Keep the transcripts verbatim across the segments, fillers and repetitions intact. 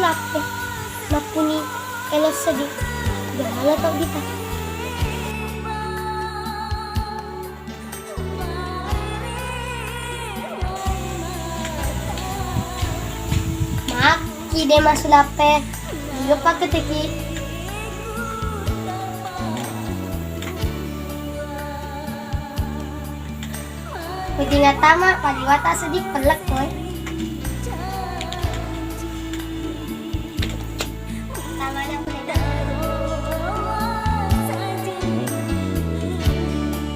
Lappe, makkuni elo seddi, gala to bita. Makki de masulappe, iyo pakketeki. Wedding attama, paliwata seddi pellekko e. Tamana pole.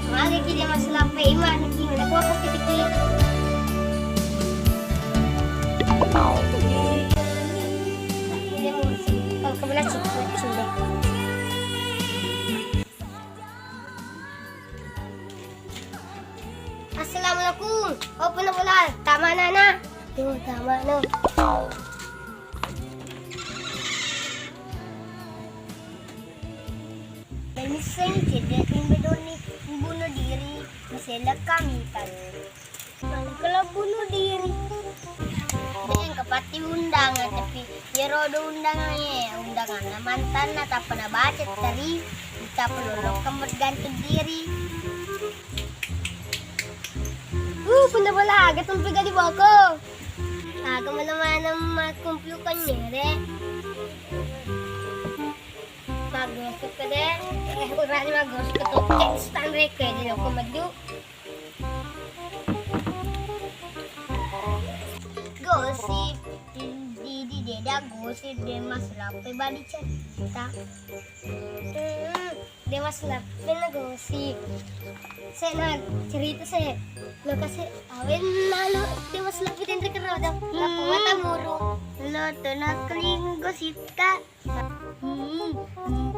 Magaki de masulappe, ima niki, mana kuwa pakketeki. Kalau kebelah cukup, cukup. Assalamualaikum. Oh, puna bola. Tamana na? Tuh, tamana. Demissengi cedde rimbe doni bunuh diri, masella kami kan. Kalau bunuh diri. Deng kepati undangan, tapi iyaro do undangangnge, undanganna mantanna tappa nabaca teri, tappa lolokka mot gantung diri. Uh, puna bola, aga tumpi gadi boko. Aga mana-mana makkumpulukkan nyere. Maggosok de, eh, urani maggosok to, instan reke di loko maju. Gosip, di, di, di, de da gosip, de masulappe bali cerita. Hmm, de masulappe na gosip. Se na cerita se, lo kase awen lalu de masulappe denre kero da. Lappo mata muru. Lo to na keling gosip ta. Hmm, hmm.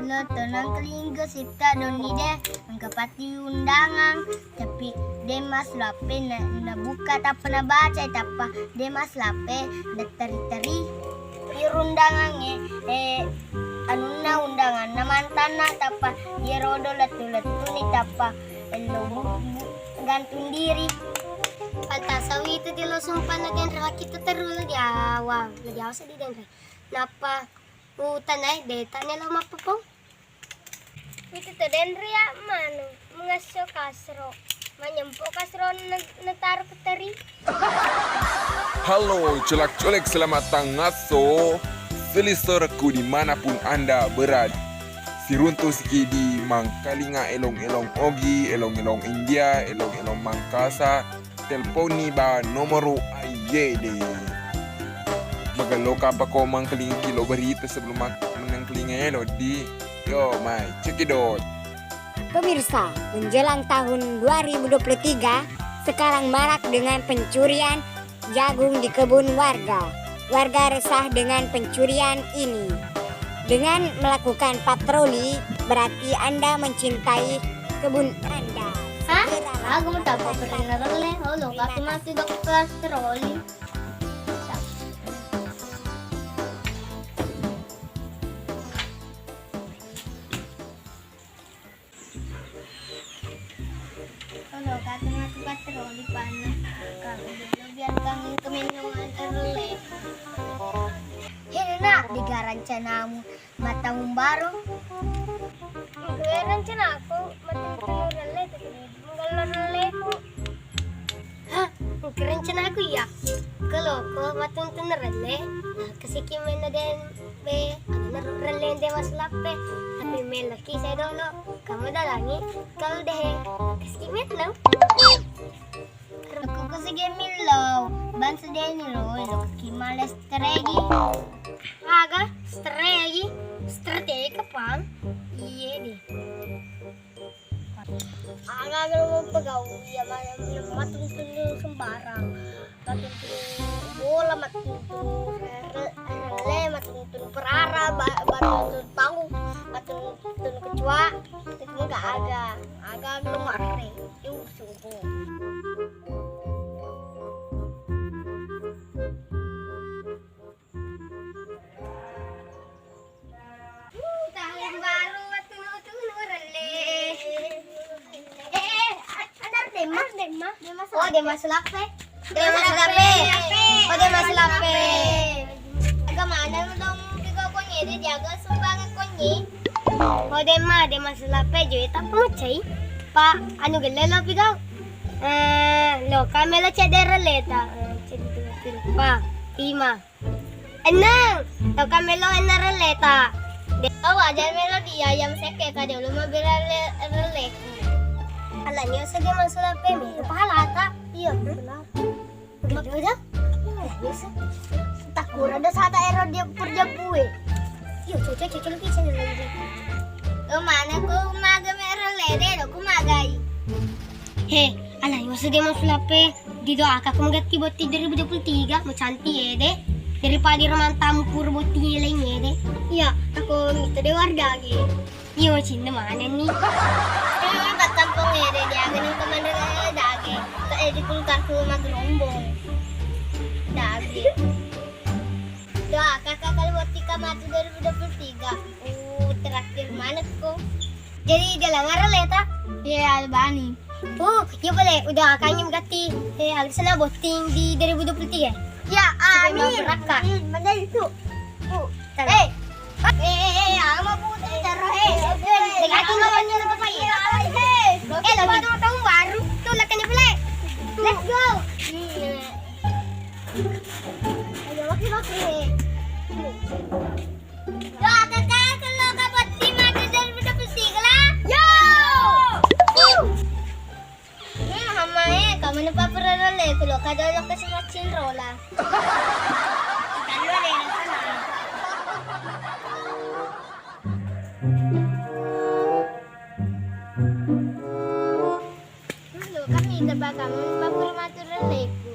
Lo to nangkeling gosip ta doni de, engka pati undangan, tapi de masulappe na, nabuka tappa nabaca, tappa de masulappe natteri-teri. Iro undangangnge, eh, anunna undanganna mantanna, tappa iyaro do lettu-lettuni, tappa ello bu-, bu-, gantung diri. Pantasawi itu di lo sumpah na denre wakkitto terru lo di awang, lo di awang seddi denre. Nappa Utanai, de tane lo mappapong. Itu to denria manu, mengasso kasro. Manyempo kasro ne-, netaro ke teri. Halo, colak-colek, selamat tangasso. Selisorekku dimanapun Anda berada. Siruntu siki di Mangkalinga, elong-elong Ogi, elong-elong India, elong-elong Mangkasa. Telponni ba nomoro aiyede. Magello kapako mangkelingki lo berita sebelum mak-, mengkelinga elo di. Yo, mai, cekidot. Pemirsa, menjelang tahun dua ribu dua puluh tiga, sekarang marak dengan pencurian jagung di kebun warga. Warga resah dengan pencurian ini. Dengan melakukan patroli, berarti Anda mencintai kebun Anda. Hah? Aku mau tak pernah rele. Oh, lo, aku masih dokter patroli. Kalau kata mati patroli panna, kamu dulu biarkan kemenungan terlele. Hei, nak, diga rencanamu matamu baru? Engka rencanaku matamu rele, tapi menggalor releku. Hah, engka rencanaku iya. Keloko matamu rele, nah, kasiki menna den be, agana rele de masulappe, tapi melaki saya dolo. Kamu dalangi, kalau deh, kasih minum. Aku kasih gemil lo, bangsa deni lo, lo kaki males teregi. Aga, strategi, strategi kapang. Iye deh. Aga, aga lo mau pegawai, ya, ma-, matuntun sembarang. Matuntun bola, matuntun rele, matuntun perara, ba-, matuntun tau, matuntun kecoa, itu enggak aga. Aga lu mare, yuk subuh. Tahun baru, tunu-tunu rele. Eh, eh, ada Dema, Dema. Oh, Dema Sulape. Dema Sulape. Oh, Dema Sulape. Kemana dong pigau konye de, jaga sumbangan konye. Oh, de ma, de ma sulape jo, tapi macai. Pa, anu gelle lo pigau. Eh, lo kamelo cedera leta. Eh, cedera pa, lima. Enneng. Lo kamelo enneng releta. De, oh, wajar melo dia ayam seke kade lu mau bela releku. Ala nyo sege masulape mi. Pahala ta? Iya, pahala. Udah, udah. Takura ada sata ero dia perjabue. Yo, cocok, cocok lagi channel lagi. Oh, mana ku maga mero lede, lo ku magai. He, alai masa dia mau sulape. Didoaka ku magatti botting dua ribu dua puluh tiga, mau cantik ya deh. Daripada romantamu pura botting lain ya deh. Iya, aku minta deh warga lagi. Iyo, cinta mana nih? Eh, pattampongnge de, diaga nang kemandang dage. Ke, eh, di kulkarku magerombong. Dage. Doa kakak kalau buat tika mati dua ribu dua puluh tiga. Uh, terakhir mana ko? Jadi dia langgar leta? Iya, Albani. Uh, iya boleh. Udah akangnya gatti. Eh, aku sana botting di dua ribu dua puluh tiga. Ya, amin. Berkah. Amin. Mana itu? Uh, eh, Eh, eh, eh, ama putih terus, eh. Lagi nggak banyak apa, Pak? Eh, lagi tahun baru. Tuh, lekan di play. Let's go. Ayo, oke, oke. Doa kakak kalau kabuat lima tujuh ribu dua puluh tiga lah. Yo! Hmm, hamae, kamu ne papererele, kulo kada lo kasi macin rola. Kalu le na sana. Lo kami dapat kamu ne papererele ku.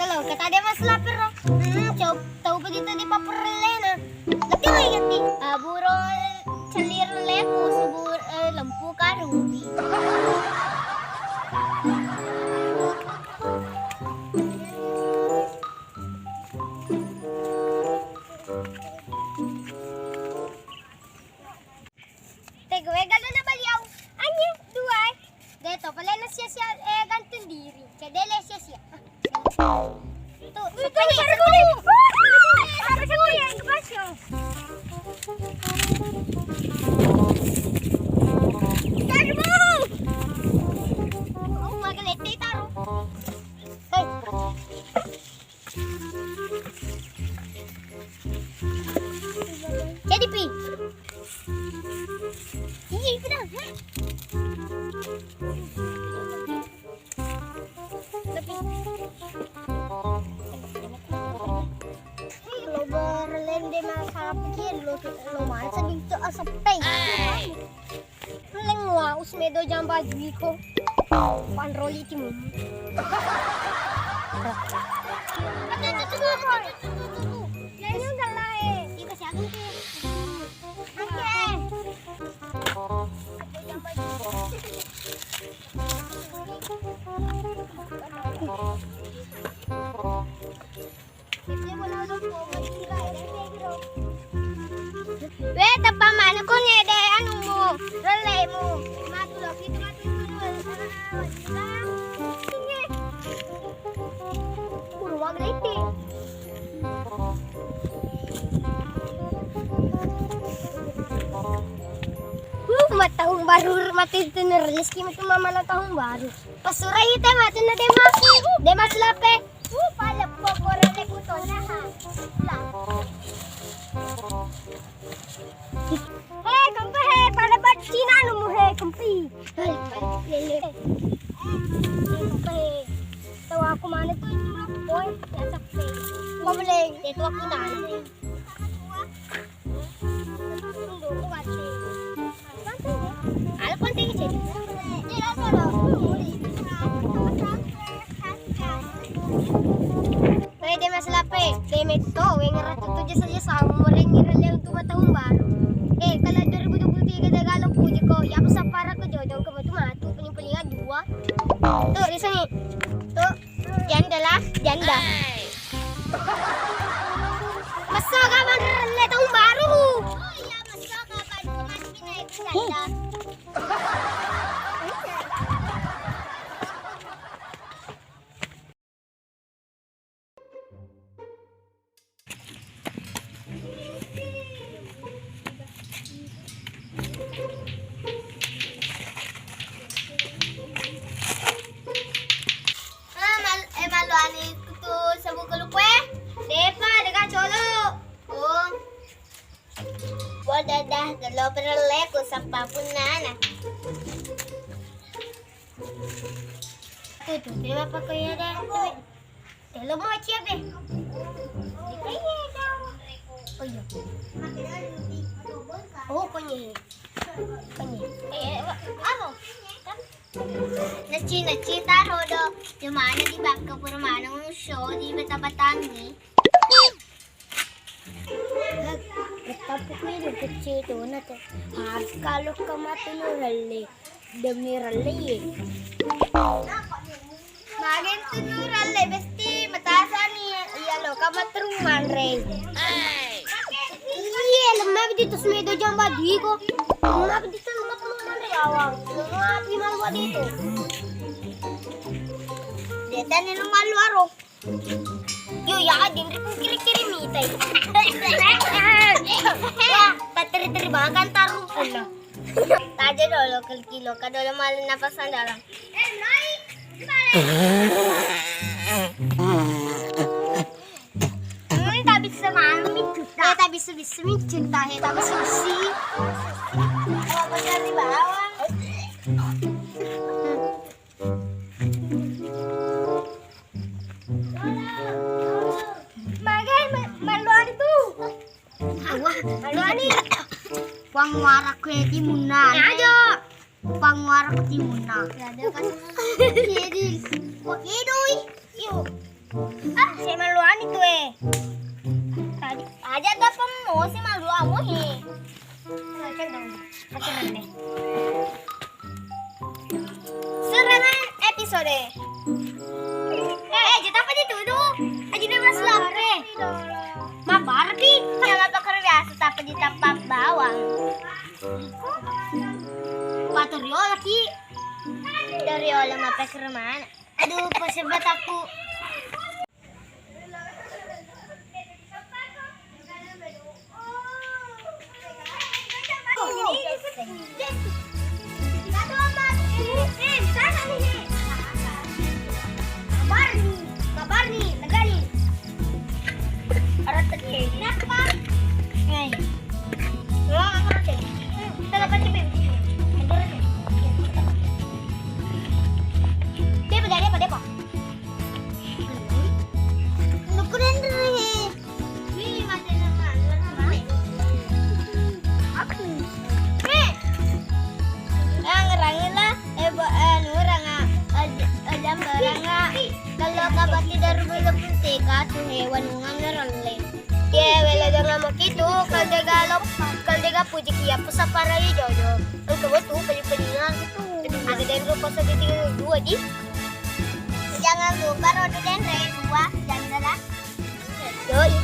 Kalau kata dia mas lapar, hmm, coba tahu begitu di paperlena. Ngerti lagi ngerti. Aburo caliran leku subur, eh, lempu karuri. Tego e galuna baliau. Anjing, dua e. De to, pale na sia-sia, eh, gantung diri. Cedele sia-sia. Tuh, itu seperti serbu. Apa serbu yang kebasyo? Serbu. Oh, magelete taruh. Hei. Jadi, Pi. Iya, itu dah. Tapi lo berlende masalah pikir lo, lo main sedikit asap teh. Leng wa, us medo jamba juiko. Panroli timu. Ya, ini udah lah, eh. Iya, kasih aku, Pi. Oke. We, teppa maneng ko ngede anumu, relemu. Matu loki tu matu tu. Bulu wa gelete. Uh, ma tahun baru mati tu, rezeki mati mama na tahun baru. Pasurai te matu na dema. Dema sulape. Uh, pale pokora le kutona ha. Lah. He, kempe he, pada bat Cina numu he, kempi. He, lele. He, kempe he. Tahu aku mana tu, boy, ya, sampai. Mau beli. Itu aku nanya. Wede masalape, de metto, we ngeratu tu jasa-jasa, umur yang ngira le untuk tahun baru. Eh, kalau dua ribu dua puluh tiga de galu Adalah janda. Messo kapan relle tahun baru? Oh iya, messo kapan masih naik janda. Ah, mal-, eh, maluani tu sabu kelukue. Depa, dega colo. Oh. Bodoh dah, gelo perelle ku sappa punnana. Tuh, tuh, dia apa kau ya dah? Telo mau cia be. Oh iya. Oh, konye. Konye. Eh, apa? Kan? Nacci, nacci taro do. Cuma di bakka pura maneng show di beta-betani. Rettappu kui kecil tu na tu. Harus kalau kematu nurelle. Demi relle ye. Magentu nuralle besti matasani iya lo kamaterung manre. Iya lemma bidi tus medo jamba diko. Lemma bidi tus lemma perlu manre bawang. Lemma bidi malu bidi tu. Dia tani lu malu aro. Yo ya adin ri kiri-kiri mitai. Ya, pateri-teri banget kan taruh pula. Taja dolo ke kilo, ka dolo malu napas dalam. Hmm, tak bisa malu mincuta. Eh, tak bisa-bisa mincuta, eh, tak bisa-bisa. Kalau pesan di bawah. Magai, ma-, maluani tu. Maluani. Puang warakku ya timunna. Ayo. Pangwara ketimunna. Jadi, kok idui? Yuk. Ah, saya maluani tu eh. Tadi aja ada pemo, saya malu amo he. Macam mana? Macam mana? Serangan episode. Eh, kita apa dituduh? Aja dia mas lapre. Mabar pi. Yang apa kerja biasa, tapi ditapa bawang. Patoriola ki. Toriola mapekre mana? Aduh, pesebat aku. Barni, Barni, tegani. Arah tadi. Kenapa? Nih. Lo apa sih? Kita dapat cepet. Dia pada dia pada apa? Lu keren deh. Wih, mati nama. Aku. Nih. Yang rangin lah. Eh, bo-, eh, nuranga, eh, j-, eh, jambaranga. Kalau kabati dari bulu putih, katu hewan ungang ngerole. Ye, wela jangan mau gitu. Kalau dia galop, kalau dia gapuji kia, pesaparai jojo. Engkau betul, pedi-pedi gitu. Ada dan dua kosong tiga dua di. Jangan lupa roda dan re dua, jangan lah. Yoi.